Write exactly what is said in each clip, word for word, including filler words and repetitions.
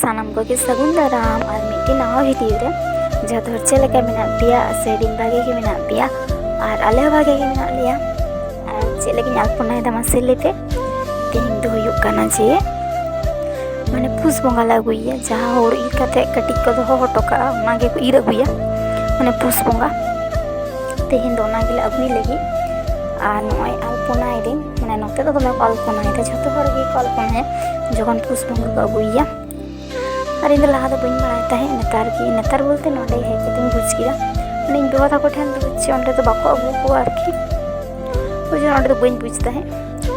ᱥᱟᱱᱟᱢ ᱠᱚᱜᱮ ᱥᱟᱹᱜᱩᱱ ᱫᱟᱨᱟᱢ ᱟᱨ ᱢᱤᱫᱴᱮᱱ ᱱᱟᱣᱟ ᱵᱷᱤᱰᱤᱭᱳ ᱨᱮ᱾ ᱡᱚᱛᱚ ᱦᱚᱲ ᱪᱮᱫ ᱞᱮᱠᱟ ᱢᱮᱱᱟᱜ ᱯᱮᱭᱟ? ᱟᱥᱟᱭᱫᱟᱹᱧ ᱵᱷᱟᱜᱮ ᱜᱮ ᱢᱮᱱᱟᱜ ᱯᱮᱭᱟ ᱟᱨ ᱟᱞᱮ ᱦᱚᱸ ᱵᱷᱟᱜᱮ ᱜᱮ ᱢᱮᱱᱟᱜ ᱞᱮᱭᱟ᱾ ᱟᱨ ᱪᱮᱫ ᱞᱟᱹᱜᱤᱫ ᱤᱧ ᱟᱞᱯᱚᱱᱟᱭᱮᱫᱟ ᱢᱟᱥᱮ ᱞᱟᱹᱭ ᱯᱮ? ᱛᱮᱦᱮᱧ ᱫᱚ ᱦᱩᱭᱩᱜ ᱠᱟᱱᱟ ᱡᱮ ᱢᱟᱱᱮ ᱯᱩᱥ ᱵᱚᱸᱜᱟ ᱞᱮ ᱟᱹᱜᱩᱭᱮᱭᱟ, ᱡᱟᱦᱟᱸ ᱦᱳᱲᱳ ᱤᱨ ᱠᱟᱛᱮ ᱠᱟᱹᱴᱤᱡ ᱠᱚ ᱫᱚᱦᱚ ᱦᱚᱴᱚ ᱠᱟᱜᱼᱟ, ᱚᱱᱟ ᱜᱮᱠᱚ ᱤᱨ ᱟᱹᱜᱩᱭᱟ ᱢᱟᱱᱮ ᱯᱩᱥ ᱵᱚᱸᱜᱟ᱾ ᱛᱮᱦᱮᱧ ᱫᱚ ᱚᱱᱟ ᱜᱮᱞᱮ ᱟᱹᱜᱩᱭ ᱞᱟᱹᱜᱤᱫ᱾ ᱟᱨ ᱱᱚᱜᱼᱚᱭ ᱟᱞᱯᱚᱱᱟᱭᱮᱫᱟᱹᱧ, ᱢᱟᱱᱮ ᱱᱚᱛᱮ ᱫᱚ ᱫᱚᱢᱮ ᱠᱚ ᱟᱞᱯᱚᱱᱟᱭᱮᱫᱟ, ᱡᱷᱚᱛᱚ ᱦᱚᱲ ᱜᱮᱠᱚ ᱟᱞᱯᱚᱱᱟᱭᱟ ᱡᱚᱠᱷᱚᱱ ᱯᱩᱥ ᱵᱚᱸᱜᱟ ᱠᱚ ᱟᱹᱜᱩᱭᱮᱭᱟ᱾ ᱟᱨ ᱤᱧ ᱫᱚ ᱞᱟᱦᱟ ᱫᱚ ᱵᱟᱹᱧ ᱵᱟᱲᱟᱭ ᱛᱟᱦᱮᱸᱫ, ᱱᱮᱛᱟᱨ ᱜᱮ, ᱱᱮᱛᱟᱨ ᱵᱚᱞᱛᱮ ᱱᱚᱸᱰᱮ ᱦᱮᱡ ᱠᱟᱛᱮᱧ ᱵᱩᱡᱽ ᱠᱮᱫᱟ᱾ ᱢᱟᱱᱮ ᱤᱧ ᱵᱟᱵᱟ ᱛᱟᱠᱚ ᱴᱷᱮᱱ ᱫᱚ ᱪᱮᱫ ᱚᱸᱰᱮ ᱫᱚ ᱵᱟᱠᱚ ᱟᱹᱜᱩ ᱠᱚᱣᱟ ᱟᱨᱠᱤ, ᱳᱭ ᱡᱚᱱᱱᱚ ᱚᱸᱰᱮ ᱫᱚ ᱵᱟᱹᱧ ᱵᱩᱡᱽ ᱛᱟᱦᱮᱸᱫ᱾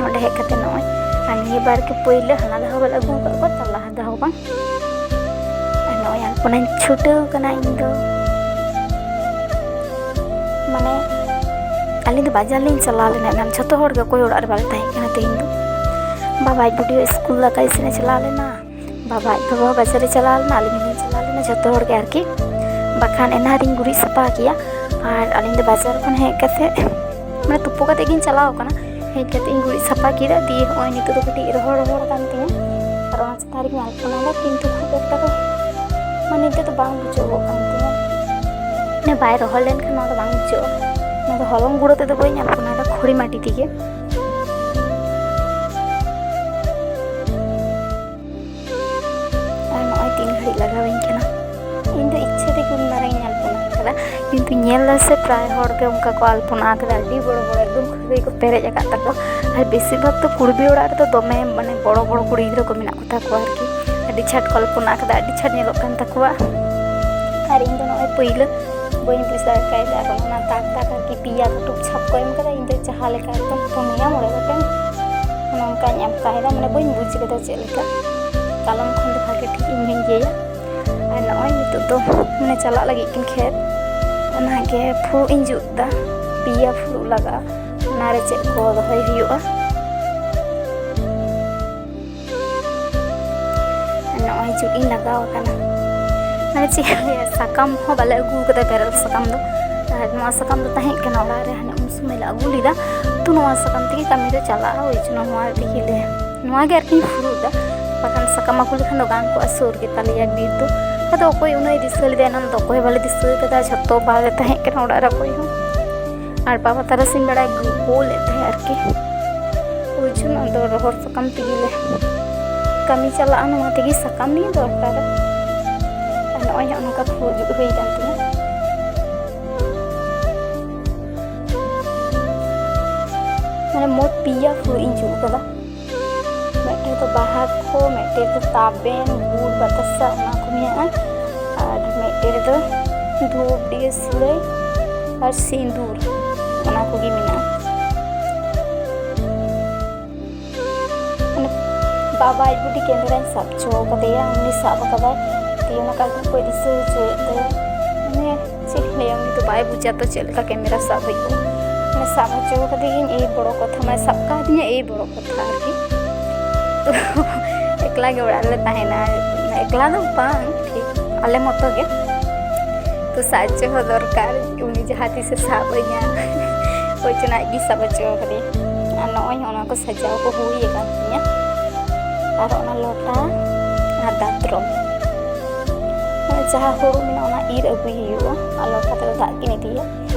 ᱱᱚᱸᱰᱮ ᱦᱮᱡ ᱠᱟᱛᱮ ᱱᱚᱜᱼᱚᱭ, ᱟᱨ ᱱᱤᱭᱟᱹ ᱵᱟᱨ ᱜᱮ ᱯᱳᱭᱞᱳ, ᱦᱟᱱᱟ ᱫᱷᱟᱣ ᱵᱟᱞᱮ ᱟᱹᱜᱩ ᱟᱠᱟᱫ ᱠᱚᱣᱟ, ᱛᱟᱨ ᱞᱟᱦᱟ ᱫᱷᱟᱣ ᱵᱟᱝ᱾ ᱟᱨ ᱱᱚᱜᱼᱚᱭ ᱟᱞᱯᱚᱱᱟᱧ ᱪᱷᱩᱴᱟᱹᱣ ᱠᱟᱱᱟ ᱤᱧ ᱫᱚ᱾ ᱢᱟᱱᱮ ᱟᱹᱞᱤᱧ ᱫᱚ ᱵᱟᱡᱟᱨ ᱞᱤᱧ ᱪᱟᱞᱟᱣ ᱞᱮᱱᱟ, ᱮᱱᱟᱱ ᱡᱷᱚᱛᱚ ᱦᱚᱲ ᱜᱮ, ᱚᱠᱚᱭ ᱚᱲᱟᱜ ᱨᱮ ᱵᱟᱞᱮ ᱛᱟᱦᱮᱸ ᱠᱟᱱᱟ ᱛᱮᱦᱮᱧ ᱫᱚ᱾ ᱵᱟᱵᱟ ᱟᱡ ᱵᱩᱰᱤ ᱦᱚᱸ ᱥᱠᱩᱞ ᱫᱟᱠᱟ ᱤᱥᱤᱱᱮ ᱪᱟᱞᱟᱣ ᱞᱮᱱᱟ, ᱵᱟᱵᱟ ᱟᱡ ᱵᱟᱵᱟ ᱵᱟᱡᱟᱨ ᱮ ᱪᱟᱞᱟᱣ ᱞᱮᱱᱟ, ᱟᱹᱞᱤᱧ ᱦᱚᱸᱞᱤᱧ ᱪᱟᱞᱟᱣ ᱞᱮᱱᱟ, ᱡᱷᱚᱛᱚ ᱦᱚᱲ ᱜᱮ ᱟᱨᱠᱤ᱾ ᱵᱟᱠᱷᱟᱱ ᱮᱱᱟᱱ ᱨᱤᱧ ᱜᱩᱨᱤᱡ ᱥᱟᱯᱷᱟ ᱠᱮᱭᱟ᱾ ᱟᱨ ᱟᱹᱞᱤᱧ ᱫᱚ ᱵᱟᱡᱟᱨ ᱠᱷᱚᱱ ᱦᱮᱡ ᱠᱟᱛᱮ, ᱢᱟᱱᱮ ᱛᱩᱯᱩ ᱠᱟᱛᱮ ᱜᱤᱧ ᱪᱟᱞᱟᱣ ᱠᱟᱱᱟ, ᱦᱮᱡ ᱠᱟᱛᱮ ᱤᱧ ᱜᱩᱨᱤᱡ ᱥᱟᱯᱷᱟ ᱠᱮᱫᱟ, ᱫᱤᱭᱮ ᱦᱚᱸᱜᱼᱚᱭ ᱱᱤᱛᱚᱜ ᱫᱚ ᱠᱟᱹᱴᱤᱡ ᱨᱚᱦᱚᱲ ᱨᱚᱦᱚᱲ ᱠᱟᱱ ᱛᱤᱧᱟᱹ᱾ ᱟᱨ ᱚᱱᱟ ᱪᱮᱛᱟᱱ ᱨᱮᱜᱮ ᱟᱞᱯᱚᱱᱟ ᱫᱚ, ᱠᱤᱱᱛᱩ ᱠᱷᱩᱵ ᱮᱠᱴᱟ ᱫᱚ ᱢᱟᱱᱮ ᱱᱤᱛᱚᱜ ᱫᱚ ᱵᱟᱝ ᱵᱩᱡᱷᱟᱹᱣᱚᱜ ᱠᱟᱱ ᱛᱤᱧᱟᱹ᱾ ᱢᱟᱱᱮ ᱵᱟᱭ ᱨᱚᱦᱚᱲ ᱞᱮᱱᱠᱷᱟᱱ ᱱᱚᱣᱟ ᱫᱚ ᱵᱟᱝ ᱵᱩᱡᱷᱟᱹᱜᱼᱟ᱾ ᱱᱚᱣᱟ ᱫᱚ ᱦᱚᱞᱚᱝ ᱜᱩᱸᱰᱟᱹ ᱛᱮᱫᱚ ᱵᱟᱹᱧ ᱟᱞᱯᱚᱱᱟᱭᱮᱫᱟ, ᱠᱷᱚᱲᱤ ᱢᱟᱹᱴᱤ ᱛᱮᱜᱮ᱾ ᱟᱨ ᱱᱚᱜᱼᱚᱭ ᱛᱤᱱ ᱜᱷᱟᱹᱲᱤᱡ ᱞᱟᱜᱟᱣᱤᱧ ᱠᱟᱱᱟ᱾ ᱤᱧ ᱫᱚ ᱤᱪᱪᱷᱟᱹ ᱛᱮ ᱩᱱ ᱢᱟᱨᱟᱝ ᱤᱧ ᱟᱞᱯᱚᱱᱟ ᱟᱠᱟᱫᱟ, ᱠᱤᱱᱛᱩ ᱧᱮᱞ ᱫᱟ ᱥᱮ ᱯᱨᱟᱭ ᱦᱚᱲ ᱜᱮ ᱚᱱᱠᱟ ᱠᱚ ᱟᱞᱯᱚᱱᱟ ᱟᱠᱟᱫᱟ, ᱟᱹᱰᱤ ᱵᱚᱲᱚ ᱵᱚᱲᱚ ᱮᱠᱫᱚᱢ ᱠᱷᱟᱹᱨᱟᱹᱭ ᱠᱚ ᱯᱮᱨᱮᱡ ᱟᱠᱟᱫ ᱛᱟᱠᱚ᱾ ᱟᱨ ᱵᱮᱥᱤᱨ ᱵᱷᱟᱜᱽ ᱫᱚ ᱠᱩᱲᱵᱤ ᱚᱲᱟᱜ ᱨᱮᱫᱚ ᱫᱚᱢᱮ ᱢᱟᱱᱮ ᱵᱚᱲᱚ ᱵᱚᱲᱚ ᱠᱩᱲᱤ ᱜᱤᱫᱽᱨᱟᱹ ᱠᱚ ᱢᱮᱱᱟᱜ ᱠᱚᱛᱟ ᱠᱚᱣᱟ ᱟᱨᱠᱤ, ᱟᱹᱰᱤ ᱪᱷᱟᱴ ᱠᱚ ᱟᱞᱯᱚᱱᱟ ᱟᱠᱟᱫᱟ, ᱟᱹᱰᱤ ᱪᱷᱟᱴ ᱧᱮᱞᱚᱜ ᱠᱟᱱ ᱛᱟᱠᱚᱣᱟ᱾ ᱟᱨ ᱤᱧ ᱫᱚ ᱱᱚᱜᱼᱚᱭ ᱯᱟᱹᱭᱞᱟᱹ ᱵᱟᱹᱧ ᱵᱩᱡᱽ ᱫᱟᱲᱮ ᱠᱟᱭᱫᱟ, ᱟᱨ ᱚᱱᱟ ᱫᱟᱜᱽ ᱫᱟᱜᱽ ᱟᱨᱠᱤ ᱯᱮᱭᱟ ᱠᱟᱹᱴᱩᱵ ᱪᱷᱟᱯ ᱠᱚ ᱮᱢ ᱠᱟᱫᱟ, ᱤᱧ ᱫᱚ ᱡᱟᱦᱟᱸ ᱞᱮᱠᱟ ᱮᱠᱫᱚᱢ ᱯᱩᱱᱭᱟ ᱢᱚᱬᱮ ᱜᱚᱴᱮᱱ ᱚᱱᱮ ᱚᱱᱠᱟᱧ ᱮᱢ ᱠᱟᱭᱫᱟ, ᱢᱟᱱᱮ ᱵᱟᱹᱧ ᱵᱩᱡᱽ ᱠᱟᱫᱟ ᱪᱮᱫ ᱞᱮᱠᱟ᱾ ᱠᱟᱞᱚᱢ ᱠᱷᱚᱱ ᱫᱚ ᱵᱷᱟᱜᱮ ᱴᱷᱤᱠ ᱤᱧ ᱦᱚᱧ ᱤᱭᱟᱹᱭᱟ᱾ ᱟᱨ ᱱᱚᱜᱼᱚᱭ ᱱᱤᱛᱚᱜ ᱫᱚ ᱢᱟᱱᱮ ᱪᱟᱞᱟᱜ ᱞᱟᱹᱜᱤᱫ ᱠᱤᱱ ᱠᱷᱮᱛ, ᱚᱱᱟᱜᱮ ᱯᱷᱩᱲᱩᱜ ᱤᱧ ᱡᱩᱛ ᱫᱟ, ᱯᱮᱭᱟ ᱯᱷᱩᱲᱩᱜ ᱞᱟᱜᱟᱜᱼᱟ, ᱚᱱᱟᱨᱮ ᱪᱮᱫ ᱠᱚ ᱫᱚᱦᱚᱭ ᱦᱩᱭᱩᱜᱼᱟ᱾ ᱱᱚᱜᱼᱚᱭ ᱡᱩᱛ ᱤᱧ ᱞᱟᱜᱟᱣ ᱟᱠᱟᱱᱟ᱾ ᱢᱟᱱᱮ ᱪᱮᱫ ᱤᱧ ᱞᱟᱹᱭᱟ, ᱥᱟᱠᱟᱢ ᱦᱚᱸ ᱵᱟᱞᱮ ᱟᱹᱜᱩ ᱟᱠᱟᱫᱟ, ᱵᱮᱨᱮᱞ ᱥᱟᱠᱟᱢ ᱫᱚ᱾ ᱟᱨ ᱱᱚᱣᱟ ᱥᱟᱠᱟᱢ ᱫᱚ ᱛᱟᱦᱮᱸ ᱠᱟᱱᱟ ᱚᱲᱟᱜ ᱨᱮ, ᱦᱟᱱᱮ ᱩᱱ ᱥᱚᱢᱚᱭ ᱞᱮ ᱟᱹᱜᱩ ᱞᱮᱫᱟ᱾ ᱛᱚ ᱱᱚᱣᱟ ᱥᱟᱠᱟᱢ ᱛᱮᱜᱮ ᱠᱟᱹᱢᱤ ᱫᱚ ᱪᱟᱞᱟᱜᱼᱟ, ᱳᱭ ᱡᱚᱱᱱᱚ ᱱᱚᱣᱟ ᱛᱮᱜᱮ ᱞᱮ, ᱱᱚᱣᱟ ᱜᱮ ᱟᱨᱠᱤᱧ ᱯᱷᱩᱲᱩᱜ ᱮᱫᱟ᱾ ᱵᱟᱠᱷᱟᱱ ᱥᱟᱠᱟᱢ ᱟᱹᱜᱩ ᱞᱮᱠᱷᱟᱱ ᱫᱚ ᱜᱟᱱ ᱠᱚᱜᱼᱟ, ᱥᱩᱨ ᱜᱮᱛᱟᱞᱮᱭᱟ ᱵᱤᱨ ᱫᱚ᱾ ᱟᱫᱚ ᱚᱠᱚᱭ ᱩᱱᱟᱹᱜ ᱫᱤᱥᱟᱹ ᱞᱮᱫᱟ, ᱮᱱᱟᱝ ᱫᱚ ᱚᱠᱚᱭ ᱦᱚᱸ ᱵᱟᱞᱮ ᱫᱤᱥᱟᱹ ᱠᱟᱫᱟ, ᱡᱷᱚᱛᱚ ᱵᱟᱞᱮ ᱛᱟᱦᱮᱸ ᱠᱟᱱᱟ ᱚᱲᱟᱜ ᱨᱮ ᱚᱠᱚᱭ ᱦᱚᱸ᱾ ᱟᱨ ᱵᱟᱵᱟ ᱛᱟᱨᱟᱥᱤᱧ ᱵᱮᱲᱟᱭ ᱜᱚᱞᱮᱫ ᱛᱟᱦᱮᱸᱫ ᱟᱨᱠᱤ᱾ ᱳᱭ ᱡᱚᱱᱱᱚ ᱟᱫᱚ ᱨᱚᱦᱚᱲ ᱥᱟᱠᱟᱢ ᱛᱮᱜᱮ ᱞᱮ ᱠᱟᱹᱢᱤ ᱪᱟᱞᱟᱜᱼᱟ, ᱱᱚᱣᱟ ᱛᱮᱜᱮ ᱥᱟᱠᱟᱢ ᱱᱤᱭᱮ ᱫᱚᱨᱠᱟᱨᱟ᱾ ᱟᱨ ᱱᱚᱜᱼᱚᱭ ᱦᱚᱸᱜᱼᱚ ᱱᱚᱝᱠᱟ ᱯᱷᱩᱲᱩᱜ ᱡᱩᱛ ᱦᱩᱭ ᱠᱟᱱ ᱛᱤᱧᱟ᱾ ᱢᱟᱱᱮ ᱢᱳᱴ ᱯᱮᱭᱟ ᱯᱷᱩᱲᱩᱜ ᱤᱧ ᱡᱩᱛ ᱠᱟᱫᱟ᱾ ᱢᱤᱫᱴᱮᱱ ᱫᱚ ᱵᱟᱦᱟ ᱠᱚ, ᱢᱤᱫᱴᱮᱱ ᱫᱚ ᱛᱟᱵᱮᱱ, ᱜᱩᱲ, ᱵᱟᱛᱟᱥᱟ, ᱚᱱᱟ ᱠᱚ ᱢᱮᱱᱟᱜᱼᱟ᱾ ᱟᱨ ᱢᱤᱫᱴᱮᱱ ᱨᱮᱫᱚ ᱫᱷᱩᱯ, ᱰᱤᱭᱟᱹ ᱥᱤᱞᱟᱹᱭ ᱟᱨ ᱥᱤᱸᱫᱩᱨ, ᱚᱱᱟ ᱠᱚᱜᱮ ᱢᱮᱱᱟᱜᱼᱟ᱾ ᱢᱟᱱᱮ ᱵᱟᱵᱟ ᱟᱡ ᱵᱩᱰᱷᱤ ᱠᱮᱢᱮᱨᱟᱧ ᱥᱟᱵ ᱦᱚᱪᱚ ᱠᱟᱫᱮᱭᱟ, ᱩᱱᱤ ᱥᱟᱵ ᱠᱟᱫᱟᱭ᱾ ᱛᱚ ᱚᱱᱟ ᱠᱟᱨᱚᱱ ᱠᱚᱭ ᱫᱤᱥᱟᱹ ᱦᱚᱪᱚᱭᱮᱫ ᱛᱟᱭᱟ᱾ ᱢᱟᱱᱮ ᱪᱮᱫ ᱤᱧ ᱞᱟᱹᱭᱟ, ᱩᱱᱤ ᱫᱚ ᱵᱟᱭ ᱵᱩᱡᱟ ᱛᱚ ᱪᱮᱫ ᱞᱮᱠᱟ ᱠᱮᱢᱮᱨᱟ ᱥᱟᱵ ᱦᱩᱭᱩᱜᱼᱟ᱾ ᱢᱟᱱᱮ ᱥᱟᱵ ᱦᱚᱪᱚ ᱠᱟᱫᱮᱭᱟᱹᱧ ᱮᱭ ᱵᱚᱲᱚ ᱠᱚᱛᱷᱟ, ᱢᱟᱱᱮ ᱥᱟᱵ ᱠᱟᱫᱤᱧᱟ ᱮᱭ ᱵᱚᱲᱚ ᱠᱚᱛᱷᱟ ᱟᱨᱠᱤ᱾ ᱛᱚ ᱮᱠᱞᱟ ᱜᱮ ᱚᱲᱟᱜ ᱨᱮᱞᱮ ᱛᱟᱦᱮᱱᱟ, ᱮᱠᱞᱟ ᱫᱚ ᱵᱟᱝ, ᱴᱷᱤᱠ ᱟᱞᱮ ᱢᱚᱛᱚ ᱜᱮ᱾ ᱛᱚ ᱥᱟᱦᱟᱡᱽᱡᱚ ᱦᱚᱸ ᱫᱚᱨᱠᱟᱨ, ᱩᱱᱤ ᱡᱟᱦᱟᱸ ᱛᱤᱥᱮ ᱥᱟᱵ ᱟᱹᱧᱟ᱾ ᱚᱠᱚᱭ ᱪᱚ ᱟᱡ ᱜᱮ ᱥᱟᱵ ᱦᱚᱪᱚ ᱠᱟᱫᱮᱭᱟ᱾ ᱟᱨ ᱱᱚᱜᱼᱚᱭ ᱚᱱᱟ ᱠᱚ ᱥᱟᱡᱟᱣ ᱠᱚ ᱦᱩᱭ ᱟᱠᱟᱱ ᱛᱤᱧᱟ᱾ ᱟᱨ ᱚᱱᱟ ᱞᱚᱴᱟ ᱟᱨ ᱫᱟᱛᱨᱚᱢ, ᱢᱟᱱᱮ ᱡᱟᱦᱟᱸ ᱦᱩᱲᱩ ᱢᱮᱱᱟᱜᱼᱟ, ᱚᱱᱟ ᱤᱨ ᱟᱹᱜᱩᱭ ᱦᱩᱭᱩᱜᱼᱟ᱾ ᱟᱨ ᱞᱚᱴᱟ ᱛᱮᱫᱚ ᱫᱟᱜ ᱠᱤᱱ ᱤᱫᱤᱭᱟ᱾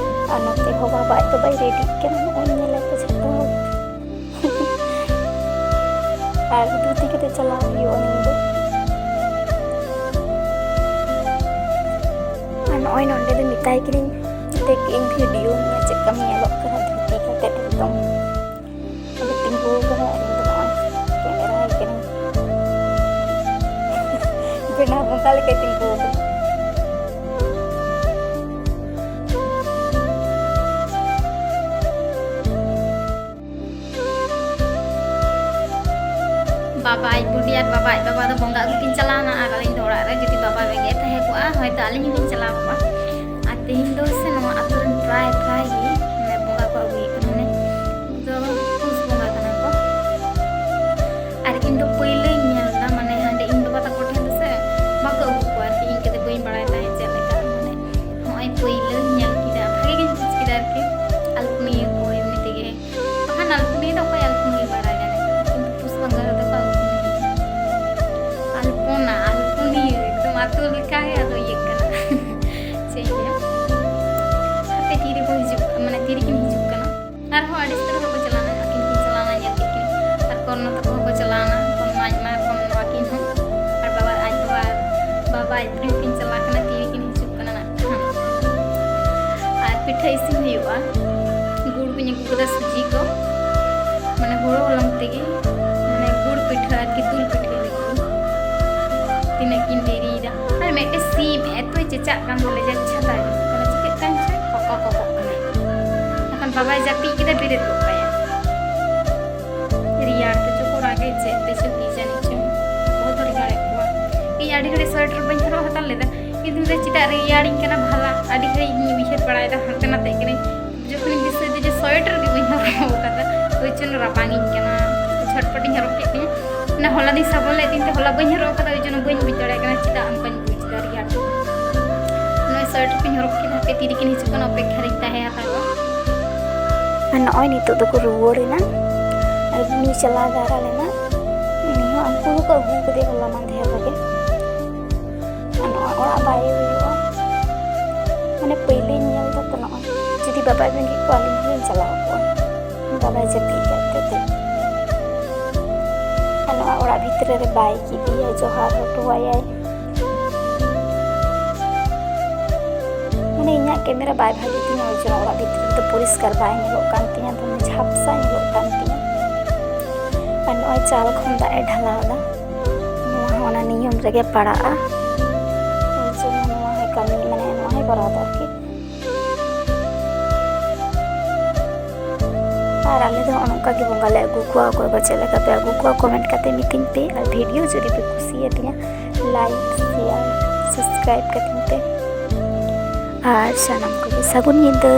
ᱟᱨ ᱱᱚᱛᱮ ᱦᱚᱸ ᱵᱟᱵᱟ ᱟᱡ ᱫᱚ ᱵᱟᱭ ᱨᱮᱰᱤᱜ ᱠᱟᱱᱟ, ᱱᱚᱜᱼᱚᱭ ᱧᱮᱞᱮ ᱯᱮ ᱡᱷᱚᱛᱚ ᱦᱚᱲ᱾ ᱟᱨ ᱫᱷᱩᱛᱤ ᱠᱟᱛᱮ ᱪᱟᱞᱟᱣ ᱦᱩᱭᱩᱜᱼᱟ ᱱᱤᱭᱟᱹ ᱫᱚ᱾ ᱟᱨ ᱱᱚᱜᱼᱚᱭ ᱱᱚᱸᱰᱮ ᱫᱚ ᱢᱮᱛᱟᱭ ᱠᱟᱹᱱᱟᱹᱧ, "ᱫᱮᱠ, ᱤᱧ ᱵᱷᱤᱰᱤᱭᱳ ᱢᱮᱭᱟ, ᱪᱮᱫ ᱞᱮᱠᱟᱢ ᱧᱮᱞᱚᱜ ᱠᱟᱱᱟ ᱫᱷᱩᱛᱤ ᱠᱟᱛᱮ ᱮᱠᱫᱚᱢ?" ᱟᱫᱚ ᱛᱤᱸᱜᱩ ᱟᱠᱟᱱᱟ ᱟᱨ ᱤᱧ ᱫᱚ ᱱᱚᱜᱼᱚᱭ ᱠᱮᱢᱮᱨᱟ ᱟᱭ ᱠᱟᱹᱱᱟᱹᱧ᱾ ᱵᱮᱱᱟᱣ ᱵᱚᱸᱜᱟ ᱞᱮᱠᱟᱭ ᱛᱤᱸᱜᱩ ᱟᱠᱟᱱᱟ᱾ ᱵᱟᱵᱟ ᱟᱡ ᱵᱩᱰᱷᱤ ᱟᱨ ᱵᱟᱵᱟ ᱟᱡ ᱵᱟᱵᱟ ᱫᱚ ᱵᱚᱸᱜᱟ ᱟᱹᱜᱩ ᱠᱤᱱ ᱪᱟᱞᱟᱣ ᱮᱱᱟ, ᱟᱨ ᱟᱹᱞᱤᱧ ᱫᱚ ᱚᱲᱟᱜ ᱨᱮ᱾ ᱡᱩᱫᱤ ᱵᱟᱵᱟ ᱵᱮᱸᱜᱮᱫ ᱛᱟᱦᱮᱸ ᱠᱚᱜᱼᱟ, ᱦᱚᱭᱛᱳ ᱟᱹᱞᱤᱧ ᱦᱚᱸᱞᱤᱧ ᱪᱟᱞᱟᱣ ᱠᱚᱜᱼᱟ᱾ ᱟᱨ ᱛᱮᱦᱮᱧ ᱫᱚ ᱥᱮ ᱱᱚᱣᱟ ᱟᱛᱳ ᱨᱮᱱ ᱯᱨᱟᱭ ᱯᱨᱟᱭ ᱜᱮ ᱢᱟᱱᱮ ᱵᱚᱸᱜᱟ ᱠᱚ ᱟᱹᱜᱩᱭᱮᱫ ᱠᱚᱣᱟ, ᱢᱟᱱᱮ ᱩᱱᱠᱩ ᱫᱚ ᱯᱩᱥ ᱵᱚᱸᱜᱟ ᱠᱟᱱᱟ ᱠᱚ᱾ ᱟᱨ ᱤᱧ ᱫᱚ ᱯᱟᱹᱭᱞᱟᱹᱧ ᱧᱮᱞ ᱮᱫᱟ, ᱢᱟᱱᱮ ᱦᱟᱸᱰᱮ ᱤᱧ ᱵᱟᱵᱟ ᱛᱟᱠᱚ ᱴᱷᱮᱱ ᱫᱚ ᱥᱮ ᱵᱟᱠᱚ ᱟᱹᱜᱩ ᱠᱚᱣᱟ ᱟᱨᱠᱤ, ᱤᱧ ᱠᱟᱛᱮ ᱵᱟᱹᱧ ᱵᱟᱲᱟᱭ ᱛᱟᱦᱮᱸᱫ ᱪᱮᱫ ᱞᱮᱠᱟ, ᱢᱟᱱᱮ ᱱᱚᱜᱼᱚᱭ ᱯᱟᱹᱭᱞᱟᱹᱧ ᱧᱮᱞ ᱠᱮᱫᱟ, ᱵᱷᱟᱜᱮ ᱜᱤᱧ ᱵᱩᱡᱽ ᱠᱮᱫᱟ ᱟᱨᱠᱤ᱾ ᱟᱞᱯᱚᱱᱤᱭᱟᱹ ᱠᱚ ᱮᱢᱱᱤ ᱛᱮᱜᱮ, ᱵᱟᱠᱷᱟᱱ ᱟᱞᱯᱚᱱᱤᱭᱟᱹ ᱫᱚ ᱚᱠᱚᱭ ᱟᱞᱯᱚᱱᱤᱭᱟᱹ ᱵᱟᱲᱟᱭᱟ, ᱠᱤᱱᱛᱩ ᱯᱩᱥ ᱵᱚᱸᱜᱟ ᱨᱮᱫᱚ ᱠᱚ ᱟᱞᱯᱚᱱᱤᱭᱟᱹ᱾ ᱟᱨᱦᱚᱸ ᱟᱹᱰᱤ ᱩᱥᱛᱟᱹᱨ ᱦᱚᱲ ᱠᱚ ᱪᱟᱞᱟᱣᱱᱟ, ᱟᱹᱠᱤᱱ ᱠᱤᱱ ᱪᱟᱞᱟᱣᱱᱟ, ᱧᱮᱞ ᱠᱮᱫ ᱠᱤᱱ᱾ ᱟᱨ ᱠᱚᱨᱱᱚ ᱛᱟᱠᱚ ᱦᱚᱸᱠᱚ ᱪᱟᱞᱟᱣᱱᱟ, ᱠᱚᱨᱱᱚ ᱟᱡ ᱢᱟ, ᱠᱚᱨᱱᱚ ᱟᱹᱠᱤᱱ ᱦᱚᱸ᱾ ᱟᱨ ᱵᱟᱵᱟ, ᱟᱡ ᱵᱟᱵᱟ, ᱵᱟᱵᱟ ᱟᱡ ᱵᱩᱰᱷᱤ ᱦᱚᱸᱠᱤᱱ ᱪᱟᱞᱟᱣ ᱠᱟᱱᱟ, ᱛᱤᱨᱮᱠᱤᱱ ᱦᱤᱡᱩᱜ ᱠᱟᱱᱟ ᱱᱟᱜ ᱠᱷᱟᱱ᱾ ᱟᱨ ᱯᱤᱴᱷᱟᱹ ᱤᱥᱤᱱ ᱦᱩᱭᱩᱜᱼᱟ, ᱜᱩᱲ ᱠᱚᱧ ᱟᱹᱜᱩ ᱠᱟᱫᱟ, ᱥᱩᱡᱤ ᱠᱚ, ᱢᱟᱱᱮ ᱦᱳᱲᱳ ᱦᱚᱞᱚᱝ ᱛᱮᱜᱮ, ᱢᱟᱱᱮ ᱜᱩᱲ ᱯᱤᱴᱷᱟᱹ ᱟᱨᱠᱤ, ᱫᱩᱞ ᱯᱤᱴᱷᱟᱹ ᱞᱟᱹᱜᱤᱫ᱾ ᱛᱤᱱᱟᱹᱜ ᱠᱤᱱ ᱫᱮᱨᱤᱭᱮᱫᱟ᱾ ᱟᱨ ᱢᱤᱫᱴᱮᱱ ᱥᱤᱢ ᱮᱛᱚᱭ ᱪᱮᱪᱟᱜ ᱠᱟᱱ ᱛᱟᱞᱮᱭᱟ, ᱪᱮᱫ ᱪᱤᱠᱟᱹᱜ ᱠᱟᱱ ᱪᱚᱭ, ᱠᱚᱠᱚ ᱠᱚᱠᱚᱜ ᱠᱟᱱᱟᱭ᱾ ᱮᱱᱠᱷᱟᱱ ᱵᱟᱵᱟᱭ ᱡᱟᱹᱯᱤᱫ ᱠᱮᱫᱟ, ᱵᱮᱨᱮᱫ ᱜᱚᱫ ᱠᱟᱭᱟ᱾ ᱨᱮᱭᱟᱲ ᱛᱮ ᱪᱚ ᱠᱚ ᱨᱟᱜᱮᱫ, ᱪᱮᱫ ᱛᱮ ᱪᱚ ᱠᱤ ᱡᱟᱹᱱᱤ ᱪᱚ, ᱵᱚᱦᱩᱛ ᱨᱮᱭᱟᱲᱮᱫ ᱠᱚᱣᱟ᱾ ᱤᱧ ᱟᱹᱰᱤ ᱜᱷᱟᱹᱲᱤᱡ ᱥᱳᱭᱮᱴᱟᱨ ᱵᱟᱹᱧ ᱦᱚᱨᱚᱜ ᱦᱟᱛᱟᱲ ᱞᱮᱫᱟ, ᱤᱧ ᱫᱚ ᱪᱮᱫᱟᱜ ᱨᱮᱭᱟᱲᱤᱧ ᱠᱟᱱᱟ ᱵᱷᱟᱞᱟ, ᱟᱹᱰᱤ ᱜᱷᱟᱹᱲᱤᱡ ᱤᱧ ᱩᱭᱦᱟᱹᱨ ᱵᱟᱲᱟᱭᱮᱫᱟ, ᱦᱟᱱᱛᱮ ᱱᱟᱛᱮᱜ ᱠᱟᱹᱱᱟᱹᱧ᱾ ᱡᱚᱠᱷᱚᱱᱤᱧ ᱫᱤᱥᱟᱹᱭᱮᱫᱟ ᱡᱮ ᱥᱳᱭᱮᱴᱟᱨ ᱜᱮ ᱵᱟᱹᱧ ᱦᱚᱨᱚᱜ ᱟᱠᱟᱫᱟ, ᱳᱭ ᱡᱚᱱᱱᱚ ᱨᱟᱵᱟᱝᱤᱧ ᱠᱟᱱᱟ, ᱡᱷᱚᱴᱯᱚᱴᱤᱧ ᱦᱚᱨᱚᱜ ᱠᱮᱫ ᱛᱤᱧᱟᱹ᱾ ᱚᱱᱟ ᱦᱚᱞᱟ ᱫᱤᱱ ᱥᱟᱵᱚᱱ ᱞᱮᱫ ᱛᱤᱧ ᱛᱮ ᱦᱚᱞᱟ ᱵᱟᱹᱧ ᱦᱚᱨᱚᱜ ᱟᱠᱟᱫᱟ, ᱳᱭ ᱡᱚᱱᱱᱚ ᱵᱟᱹᱧ ᱵᱩᱡᱽ ᱫᱟᱲᱮᱭᱟᱜ ᱠᱟᱱᱟ ᱪᱮᱫᱟᱜ ᱚᱱᱠᱟᱧ ᱵᱩᱡᱽ ᱮᱫᱟ ᱨᱮᱭᱟᱲ ᱛᱮ᱾ ᱱᱚᱜᱼᱚᱭ ᱥᱳᱭᱮᱴᱟᱨ ᱠᱚᱧ ᱦᱚᱨᱚᱜ ᱠᱮᱫᱟ, ᱦᱟᱯᱮ ᱛᱤᱨᱮᱠᱤᱱ ᱦᱤᱡᱩᱜ ᱠᱟᱱᱟ, ᱚᱯᱮᱠᱠᱷᱟ ᱨᱤᱧ ᱛᱟᱦᱮᱸ ᱦᱟᱛᱟᱲᱚᱜᱼᱟ᱾ ᱟᱨ ᱱᱚᱜᱼᱚᱭ ᱱᱤᱛᱚᱜ ᱫᱚᱠᱚ ᱨᱩᱣᱟᱹᱲ ᱮᱱᱟ᱾ ᱟᱨ ᱩᱱᱤ ᱪᱟᱞᱟᱣ ᱫᱷᱟᱨᱟ ᱞᱮᱱᱟ, ᱩᱱᱤ ᱦᱚᱸ ᱩᱱᱠᱩ ᱦᱚᱸᱠᱚ ᱟᱹᱜᱩ ᱠᱟᱫᱮᱭᱟ ᱦᱚᱞᱟ ᱢᱟᱫᱷᱮᱨ ᱨᱮᱜᱮ᱾ ᱟᱨ ᱱᱚᱣᱟ ᱚᱲᱟᱜ ᱵᱟᱭ ᱦᱩᱭᱩᱜᱼᱟ, ᱢᱟᱱᱮ ᱯᱟᱹᱭᱞᱟᱹᱧ ᱧᱮᱞ ᱫᱟ ᱛᱚ ᱱᱚᱜᱼᱚᱭ᱾ ᱡᱩᱫᱤ ᱵᱟᱵᱟᱭ ᱵᱮᱸᱜᱮᱫ ᱠᱚᱣᱟ, ᱟᱹᱞᱤᱧ ᱦᱚᱸᱞᱤᱧ ᱪᱟᱞᱟᱣ ᱠᱚᱜᱼᱟ᱾ ᱵᱟᱵᱟᱭ ᱡᱟᱹᱯᱤᱫ ᱠᱟᱜ ᱛᱮ᱾ ᱟᱨ ᱱᱚᱣᱟ ᱚᱲᱟᱜ ᱵᱷᱤᱛᱨᱤ ᱨᱮ ᱵᱟᱭ ᱠᱤᱫᱤᱭᱟ, ᱡᱚᱦᱟᱨ ᱦᱚᱴᱚ ᱟᱭᱟᱭ᱾ ᱢᱟᱱᱮ ᱤᱧᱟᱹᱜ ᱠᱮᱢᱮᱨᱟ ᱵᱟᱭ ᱵᱷᱟᱜᱮ ᱛᱤᱧᱟ, ᱳᱭ ᱡᱚᱱᱱᱚ ᱚᱲᱟᱜ ᱵᱷᱤᱛᱨᱤ ᱨᱮᱫᱚ ᱯᱚᱨᱤᱥᱠᱟᱨ ᱵᱟᱭ ᱧᱮᱞᱚᱜ ᱠᱟᱱ ᱛᱤᱧᱟ, ᱫᱚᱢᱮ ᱡᱷᱟᱯᱥᱟ ᱧᱮᱞᱚᱜ ᱠᱟᱱ ᱛᱤᱧᱟ᱾ ᱟᱨ ᱱᱚᱜᱼᱚᱭ ᱪᱟᱞ ᱠᱷᱚᱱ ᱫᱟᱜ ᱮ ᱰᱷᱟᱞᱟᱣ ᱫᱟ, ᱱᱚᱣᱟ ᱦᱚᱸ ᱚᱱᱟ ᱱᱤᱭᱚᱢ ᱨᱮᱜᱮ ᱯᱟᱲᱟᱜᱼᱟ᱾ ᱳᱭ ᱡᱮ ᱱᱚᱣᱟ ᱦᱚᱸᱭ ᱠᱟᱹᱢᱤ, ᱢᱟᱱᱮ ᱱᱚᱣᱟ ᱦᱚᱸᱭ ᱠᱚᱨᱟᱣ ᱫᱟ ᱟᱨᱠᱤ᱾ ᱟᱨ ᱟᱞᱮ ᱫᱚ ᱱᱚᱜᱼᱚ ᱱᱚᱝᱠᱟ ᱜᱮ ᱵᱚᱸᱜᱟ ᱞᱮ ᱟᱹᱜᱩ ᱠᱚᱣᱟ᱾ ᱚᱠᱚᱭ ᱠᱚ ᱪᱮᱫ ᱞᱮᱠᱟ ᱯᱮ ᱟᱹᱜᱩ ᱠᱚᱣᱟ, comment ᱠᱟᱛᱮ ᱢᱤᱛᱟᱹᱧ ᱯᱮ᱾ ᱟᱨ video ᱡᱩᱫᱤ ᱯᱮ ᱠᱩᱥᱤᱭᱟᱛᱤᱧᱟ, like, share, subscribe ᱠᱟᱹᱛᱤᱧ ᱯᱮ᱾ ᱟᱨ ᱥᱟᱱᱟᱢ ᱠᱚᱜᱮ ᱥᱟᱹᱜᱩᱱ ᱧᱤᱫᱟᱹ᱾